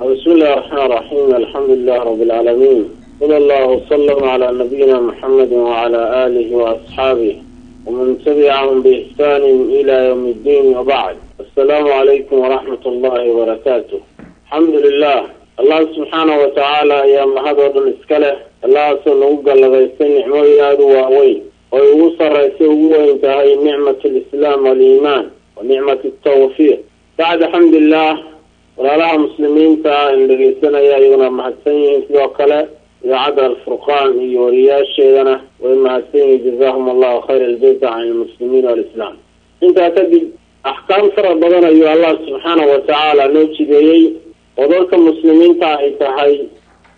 بسم الله الرحمن الرحيم، الحمد لله رب العالمين، صلى الله وسلم على نبينا محمد وعلى آله وأصحابه ومن تبعهم بإحسان إلى يوم الدين، وبعد. السلام عليكم ورحمة الله وبركاته. الحمد لله، Allah subxaanahu watacaala ayaa mahad oo dhan iska leh. Allahaasoo nagu galladaystay nicmooyin aada u waaweyn oy ugu sarraysay, ugu weyn tahay nicmat alislaam waaliimaan wa nicmat altawfiiq. Bacda alxamdulilah, walaalaha muslimiinta in dhegeysanaya iyaguna mahadsan yihiin. Sidoo kale idaacadda Alfurqaan iyo wariyaasheedana way mahadsan yihiin. Jazaahum Allahu khayra aljaza can almuslimiin walislaam. Intaa kadib, axkaam fara badan ayuu Allah subxaanahu watacaala noo jideeyey oo dadka muslimiinta ay tahay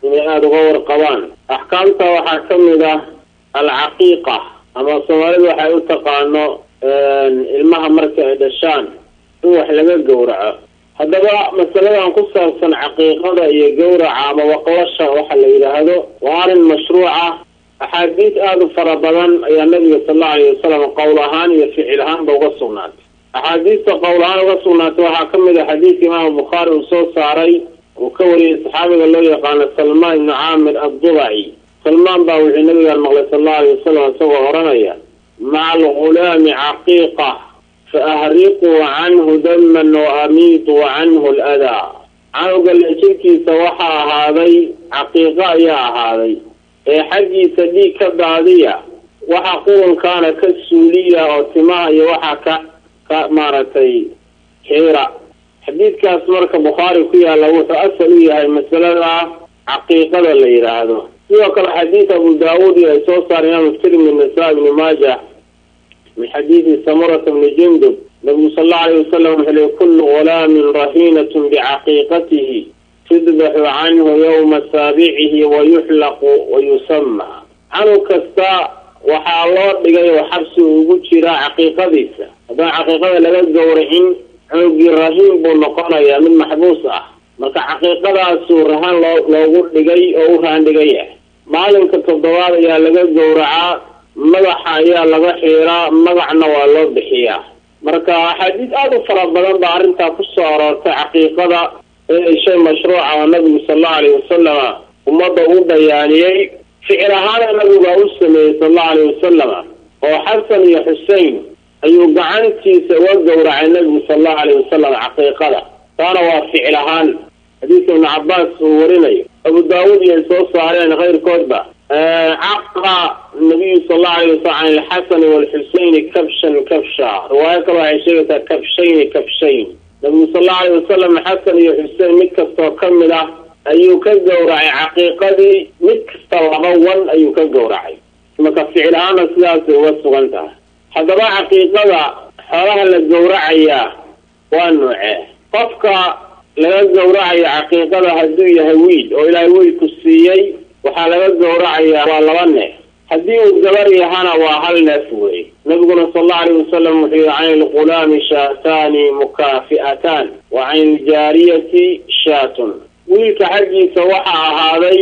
inay aada uga warqabaan. Axkaamta waxaa ka mid ah alcaqiiqa, ama Soomaalidu waxay u taqaano ilmaha marka ay dhashaan in wax laga gowraco. Haddaba masaladan ku saabsan caqiiqada iyo gowraca ama waqlasha waxa la yidhaahdo waa arrin mashruuca. Axaadiis aada u fara badan ayaa Nabiga sal Allahu alayh wasalam qowl ahaan iyo ficil ahaanba uga sugnaatay. Axaadiista qowl ahaan uga sugnaatay waxaa ka mid ah xadiidka Imaamu Bukhaari uu soo saaray, uu ka wariyey saxaabiga loo yaqaano Salmaan ibnu Caamir Addubaci. Salmaan baa wuxuu Nabigaan maqlay sal Allahu alayh wasalam isagoo oranaya: "Maca algulaami caqiiqa, fa ahriquu canhu daman wa amiituu canhu aladaa." Canuga jirkiisa waxaa ahaaday caqiiqo ayaa ahaaday, ee xaggiisa dhiig ka daadiya, waxa qurunkaana ka suuliya oo timaha iyo waxaa ka maaragtay xiira. Xadiidkaas marka Bukhaari ku yaalla wuxuu asal u yahay masalada caqiiqada la yidhaahdo. Sidoo kale xadiid Abu Daawuud iyo ay soo saareen Imaam Tirmidi, Nasaa, Ibnu Maajah, min xadiidi Samurata bni Jundub, Nabigu sal Allahu alayh wasalam wuxuu leey: "Kullu gulaamin rahiinatun bicaqiiqatihi, tudbaxu canhu yawma saabicihi wayuxlaqu wayusama." Canug kasta waxaa loo dhigay oo xabsi ugu jiraa caqiiqadiisa. Haddaan caqiiqada laga gowracin, cunugii rahiin buu noqonayaa, mid maxbuus ah. Marka caqiiqadaasuu rahan loogu dhigay oo u rahan dhigaya. Maalinka toddobaad ayaa laga gowracaa, madaxa ayaa laga xiiraa, magacna waa loo bixiyaa. Marka axaadiis aada u fara badan baa arrintaa ku soo aroortay, caqiiqada inay shay mashruuca oo Nabigu sal Allahu alayhi wasalama ummadda u bayaaniyey. Ficil ahaana Nabigu u sameeyey sal Allahu alayhi wasalama, oo Xasan iyo Xusein ayuu gacantiisa uga gowracay Nabigu sal Allahu alayhi wasalam caqiiqada. Taana waa ficil ahaan. Xadiiska Ibnu Cabaas uu warinayo, Abu Daawuud iyo ay soo saareen keyrkoodba: "Caqa Nabiyu sal Allahu alayh wasalam can ilxasani waalxuseyni kabshan kabsha." Riwaayo kale waxay sheegaysaa kabshayni kabshayn. Nabigu sal Allahu alayh wasalam Xasan iyo Xusein mid kastoo ka mid ah ayuu ka gowracay caqiiqadii, mid kasta laba wan ayuu ka gowracay. Marka ficil ahaana sidaasay uga sugan tahay. Haddaba caqiiqada xoolaha la gowracayaa waa noocee? Qofka laga gowracayo caqiiqada hadduu yahay wiil oo Ilaahay wiilku siiyey, waxaa laga gowracayaa waa laba neef. Haddii uu gabar yahana waa hal neef wey. Nabiguna sal Allahu alayh wasalam wuxuu yihi: "Can ilghulaami shaataani mukaafi'ataan, wa can iljaariyati shaatun." Wiilka xaggiisa waxaa ahaaday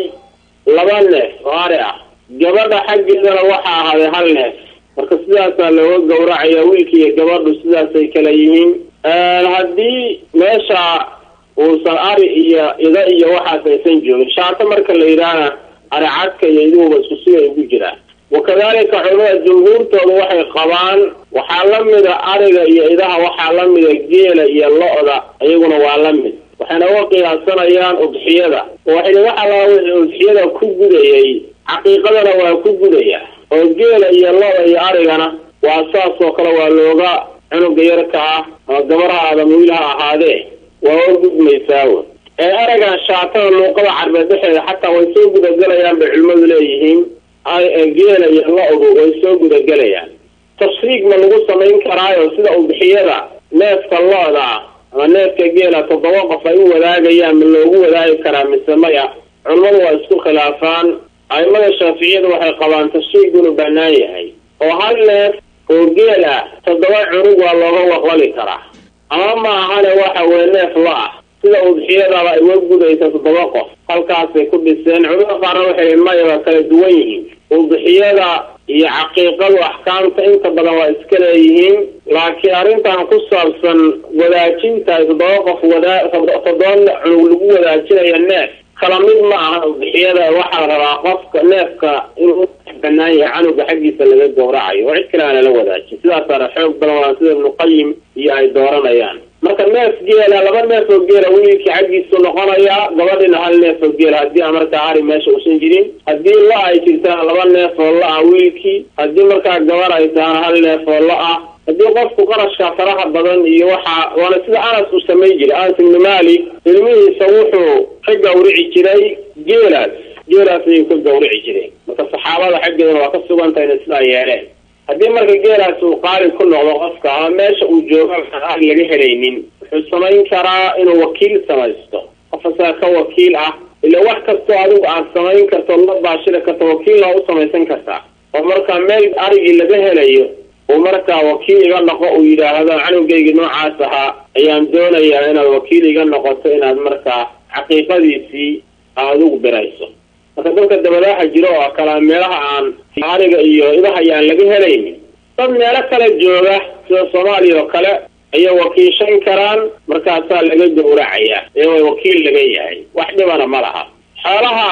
laba neef oo ari ah, gabadha xaggeedana waxaa ahaaday hal neef. Marka sidaasaa looga gowracaya. Wiilka iyo gabadhu sidaasay kala yihiin. Haddii meesha uusan ari iyo ida iyo waxaas aysan joogin, shaato marka la yidhaahna ari cadka iyo iduhuba isku siday ugu jiraan. Wakadalika culamada jumhuurtoodu waxay qabaan waxaa la mida ariga iyo idaha, waxaa la mida geela iyo lo-da, iyaguna waa la mid. Waxayna uga qiyaasanayaan udxiyada, oo waxay waxa la wixii udxiyada ku gudayay caqiiqadana waa ku gudaya, oo geela iyo lo-da iyo arigana waa saas oo kale. Waa looga cunuga yarka ah, ama gabar ha aada, wiil ha ahaadee, waa uga gudmaysaa. Ee ereygan shaatada luuqada Carbeed dhexeeda xataa way soo gudagelayaan bay culimmadu leeyihiin. Geela iyo lo-du way soo gudagelayaan. Tashriig ma lagu samayn karaayo, sida udxiyada neefka lo-da ah ama neefka geela toddoba qof ay u wadaagayaan, ma loogu wadaagi karaa mise maya? Culimmadu waa isku khilaafaan. Aimada Shaaficiyada waxay qabaan tashriig inuu banaan yahay, oo hal neef oo geel ah toddoba cunug waa looga waqlali karaa. Ama ma ahane, waxa weye neef lo ah sida udxiyadaba ay uga gudaysa toddoba qof, halkaasay ku dhiseen. Culimada qaarna waxay maya, waa kala duwan yihiin udxiyada. Iyo caqiiqadu axkaamta inta badan waa iska leeyihiin, laakiin arrintan ku saabsan wadaajinta 7 qof 7 cunug lagu wadaajinayo neef kala mid ma aha udxiyada. Waxaa la rabaa qofka neefka inuu banaan yahay canuga xaggiisa laga gowracayo oo cid kale aan lala wadaajin. Sidaasaana xoog badan, waa sida Ibnuqayim iyo ay dooranayaan. Marka neef geela, 2 neef oo geela wiilkii xaggiisu noqonayaa, gabadhina 1 neef oo geela haddii aan markaa ari meesha uusan jirin. Haddii lo ay jirtaan 2 neef oo lo ah wiilkii, haddii markaa gabar ay tahana 1 neef oo lo ah. Haddii qofku qarashka faraha badan iyo waxa, waana sida Anas uu samayn jiray. Anas ibnu Malik ilmihiisa wuxuu ka gawrici jiray geelaas, geelaas ayuu ka gawrici jiray. Marka saxaabada xaggeedana waa ka sugantahay inay sidaa yeeleen. Haddii marka geelaas uu qaali ku noqdo qofka ama meesha uu joogo aan ari laga helaynin, wuxuu samayn karaa inuu wakiil samaysto, qof asaga ka wakiil ah. Ila wax kastoo adigu aad samayn karto la baashiri karto wakiilna waa u samaysan kartaa, oo marka meel arigii laga helayo uu markaa wakiil iga noqo, uu yidhaahdo canugaygii noocaas ahaa ayaan doonayaa inaad wakiil iga noqoto, inaad markaa caqiiqadiisii aad ugu birayso. Marka dadka dabadaaxa jiro oo kale meelaha aan ariga iyo idaha ayaan laga helaynin, dad meelo kale jooga sida Soomaaliya oo kale ayay wakiishan karaan, markaasaa laga gowracayaa iyagoo wakiil laga yahay, wax dhibana ma laha. Xoolaha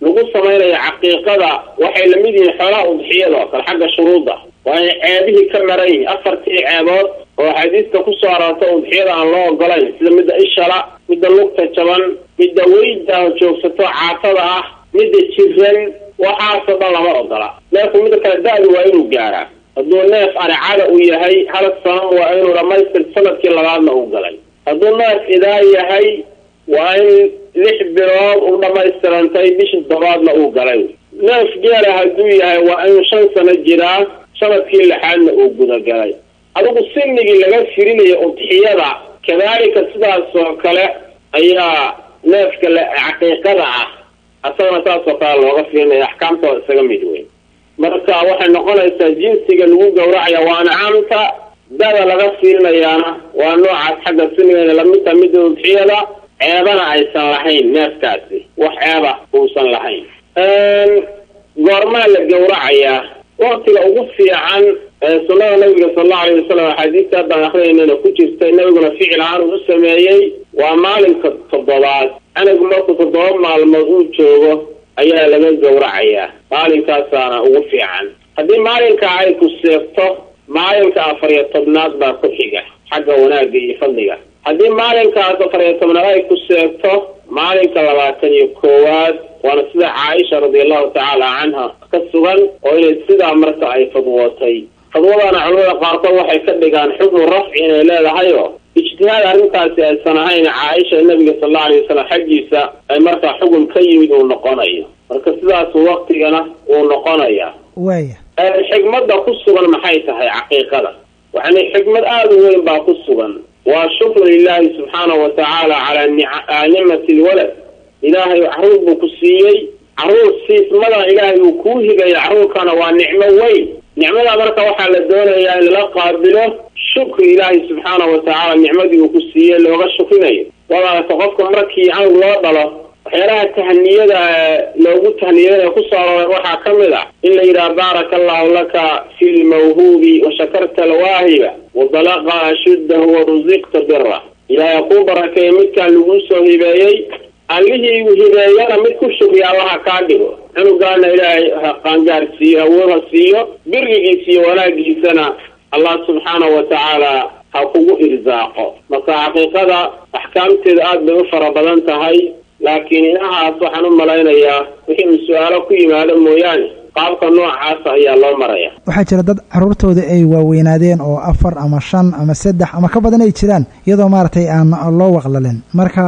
lagu samaynayo caqiiqada waxay lamid yihiin xoolaha udxiyada oo kale xagga shuruudda, waa inay ceebihii ka maran yihiin. 4tii ceebood oo axaadiista kusoo aroorta udxiyada aan loo ogolayn, sida midda ishala, midda lugta jaban, midda weyda joogsato caatada ah, midda jiran, waxaasoo dhan lama ogola. Neefku midda kale da-du waa inuu gaaraa. Hadduu neef aricada uu yahay 1 sano waa inuu dhamaystir, sanadkii labaadna uu galay. Hadduu neef idaa yahay waa in 6 bilood uu dhamaystirantay, bishii toddobaadna uu galay. Neef geela hadduu yahay waa inuu 5 sano jiraa, sanadkii 6aadna uu gudagalay. Adigu sinigii laga firinayo udxiyada kadaalika sidaas oo kale ayaa neefka caqiiqada ah asagana saas oo kale looga fiirinaya, axkaamta waa isaga mid weyn. Marka waxay noqonaysaa jinsiga lagu gowracaya waa ancaamta, dada laga fiirinayaana waa noocaas xagga sinigeena lamidta midda udxiyada, ceebana aysan lahayn neefkaasi, wax ceeba uusan lahayn. Goormaa la gowracayaa? Waqtiga ugu fiican ee sunnada nabiga sallallahu alayhi wasallam axaadiista haddaan akhriyaynana ku jirtay, nabiguna ficil ahaan uu sameeyey, waa maalinka 7aad. Anagu markuu 7 maalmood uu joogo ayaa laga gowracayaa, maalinkaasaana ugu fiican. Haddii maalinka ay ku seegto, maalinka 14aad baa ku xiga xagga wanaagga iyo fadliga. Haddii maalinkaas 14aad ay ku seegto, maalinka 21aad, waana sida Caaisha radiyallahu tacaala canha ka sugan oo inay sidaa marka ay fadwootay. Fadwadana culimada qaarkood waxay ka dhigaan xukmu rafci inay leedahay oo ijtihaad arrintaasi aysan ahayn, Caaisha nabiga sallallahu alayhi wasallam xaggiisa ay markaa xukun ka yimid uu noqonayo. Marka sidaas waqtigana uu noqonaya. Waaya Xikmadda ku sugan maxay tahay caqiiqada? Waxani xikmad aada u weyn baa ku sugan. Waa shukru lillahi subxaanahu wa tacaala calaa nicmati alwalad. Ilaahay caruur buu ku siiyey, caruur siismada ilaahay uu kuu higaya, caruurkana waa nicmo weyn. Nicmada marka waxaa la doonayaa in lala qaabilo shukri ilaahay subxaanahu wa tacaala nicmadii uu ku siiyey looga shukrinayo. Waad aragta qofka markii canug loo dhalo, waxyaalaha tahniyada loogu tahniyada ku soo arooray waxaa ka mid ah in la yidhaha baaraka allahu laka fi lmawhuubi wa shakarta alwaahiba wa balaqa ashuddahu wa rusiqta bira. Ilaahay kuu barakeeye midkaan laguu soo hibeeyey, allihii hibeeyana mid ku shukriya allaha kaa dhigo. Cunugaana ilaahay ha qaangaar siiyo, awood ha siiyo, birigiisa iyo wanaagiisana allah subxaanahu wa tacaala ha kugu irsaaqo. Marka xaqiiqada axkaamteeda aada bay u fara badan tahay, laakiin inahaas waxaan u malaynayaa wixii uu su-aalo ku yimaado mooyaane qaabka noocaasa ayaa loo maraya. Waxaa jira dad caruurtooda ay waaweynaadeen oo 4 ama 5 ama 3 ama ka badan ay jiraan, iyadoo maaragtay aan loo waqlalin. Marka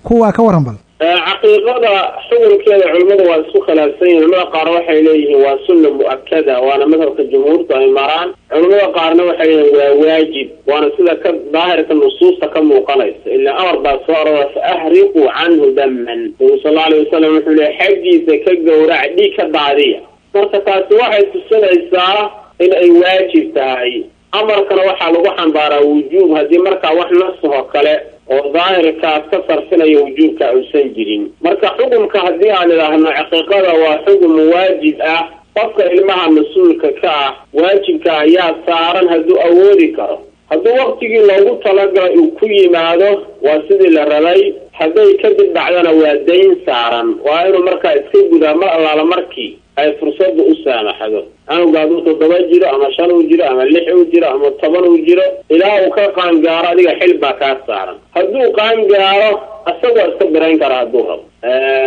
kuwaa ka warran bal. Caqiiqada xukunkeeda culimmadu waa isku khilaafsan yihiin. Culimada qaar waxay leeyihiin waa sunna mu'akada, waana madhabka jumhuurtu ay maraan. Culimada qaarna waxay leeyihiin waa waajib, waana sida ka daahirka nusuusta ka muuqanaysa. Ilaa amar baa soo aroora, fa ahriquu canhu daman. Nabigu sal allahu alayhi wasalam wuxuu leeyahy xaggiisa ka gowrac, dhiig ka daadiya. Marka taasi waxay tusinaysaa in ay waajib tahay. Amarkana waxaa lagu xambaaraa wujuub, haddii markaa wax nasahoo kale oo daahirkaas ka sarfinayo wujuubka uusan jirin. Marka xukumka haddii aan idhaahno caqiiqada waa xukum waajib ah, Qofka ilmaha mas-uulka ka ah waajibka ayaa saaran hadduu awoodi karo. Hadduu waktigii loogu talagalay uu ku yimaado waa sidii la rabay, hadday kadib dhacdana waa dayn saaran, waa inuu markaa iska gudaa mar allaala markii ay fursadda u saamaxdo. Canuga hadduu 7 jiro ama 5 uu jiro ama 6 uu jiro ama 10 uu jiro, ilaa uu ka qaangaaro adiga xil baa kaa saaran. Hadduu qaangaaro isagoo iska birayn kara hadduu rabo.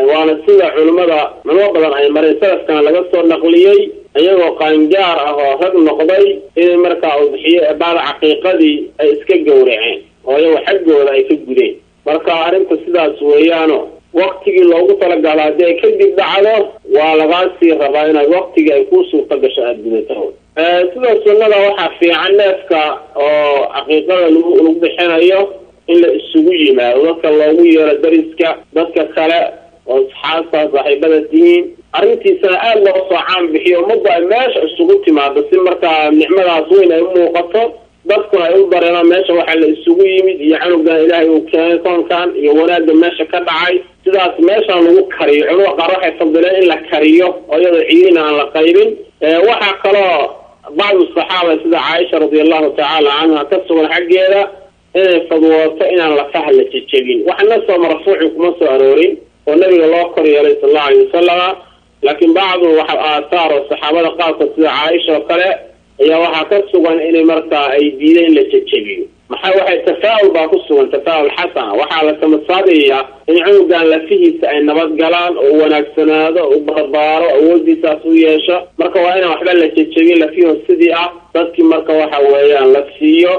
Waana sida culimmada culimo badan ay mareen, salafkana laga soo naqliyey iyagoo qaangaar ah oo rag noqday inay markaa udxiyo baada caqiiqadii ay iska gowraceen oo iyagoo xaggooda ay ka gudeen. Marka arrinta sidaas weeyaano, waktigii loogu talagalo haddii ay kadib dhacdo waa lagaa sii rabaa inaad waktigii ay kuu suurta gasho aada gudato. Sida sunnada waxaa fiican neefka oo caqiiqada lagu bixinayo in la isugu yimaado, dadka loogu yeero, dariska, dadka kale oo asxaabta saaxiibada tihiin, arrintiisana aada loo soo caan bixiyo, ummaddu ay meesha isugu timaado si markaa nicmadaas weyn ay u muuqato, dadkuna ay u dareemaan meesha waxaa la isugu yimid iyo canugan ilaahay uu keenay koonkan iyo wanaagga meesha ka dhacay. Sidaas meeshaan lagu kariyo. Culamada qaar waxay fadileen in la kariyo oo iyadoo ciidina aan la qaybin. Waxaa kaloo bacdu saxaaba sida Caaisha radiallahu tacaala canha ka sugan xaggeeda inay fadwooto inaan lafaha la jejebin. Waxna soo marfuuci kuma soo aroorin oo nabiga loo kor yeelay sala allahu alayhi wasalama, laakiin bacdu waxa aathaar oo saxaabada qaarkood sida Caaisha oo kale ayaa waxaa ka sugan inay markaa ay diideen in la jejebiyo. Maxaa waxay tafaa'ul baa ku sugan, tafaa'ul xasana. Waxaa la tamasaadayaa in cunugan lafihiisa ay nabad galaan oo wanaagsanaado, u barbaaro, awoodiisaas u yeesho. Marka waa inaan waxba la jejebin, lafihu sidii ah dadkii marka waxa weeyaan la siiyo,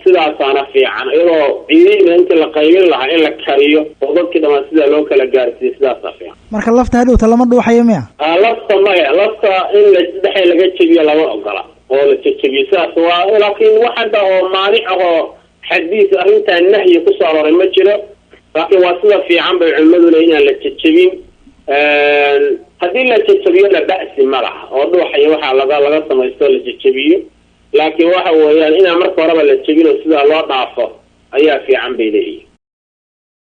sidaasaana fiican. Iyadoo ciidina intii la qaybin lahaa in la kariyo oo dadkii dhamaan sidaa loo kala gaarsiiyo, sidaasaa fiican. Marka lafta hadhowta lama dhuuxayo miya? Lafta maya, lafta in la dhexe laga jebiyo lama ogola oo la jejebiyo sidaas waa, laakiin wax hadda oo maanic ah oo xadiis arrintaa nahyi kusoo arooray ma jiro, laakiin waa sida fiican bay culimadu le inaan la jejebin. Haddii la jejebiyona ba'si ma laha oo dhuuxayo waxaa laga samaysto la jejebiyo, laakiin waxa weeyaan inaan marka horeba la jebin oo sidaa loo dhaafo ayaa fiican bay leeyihin.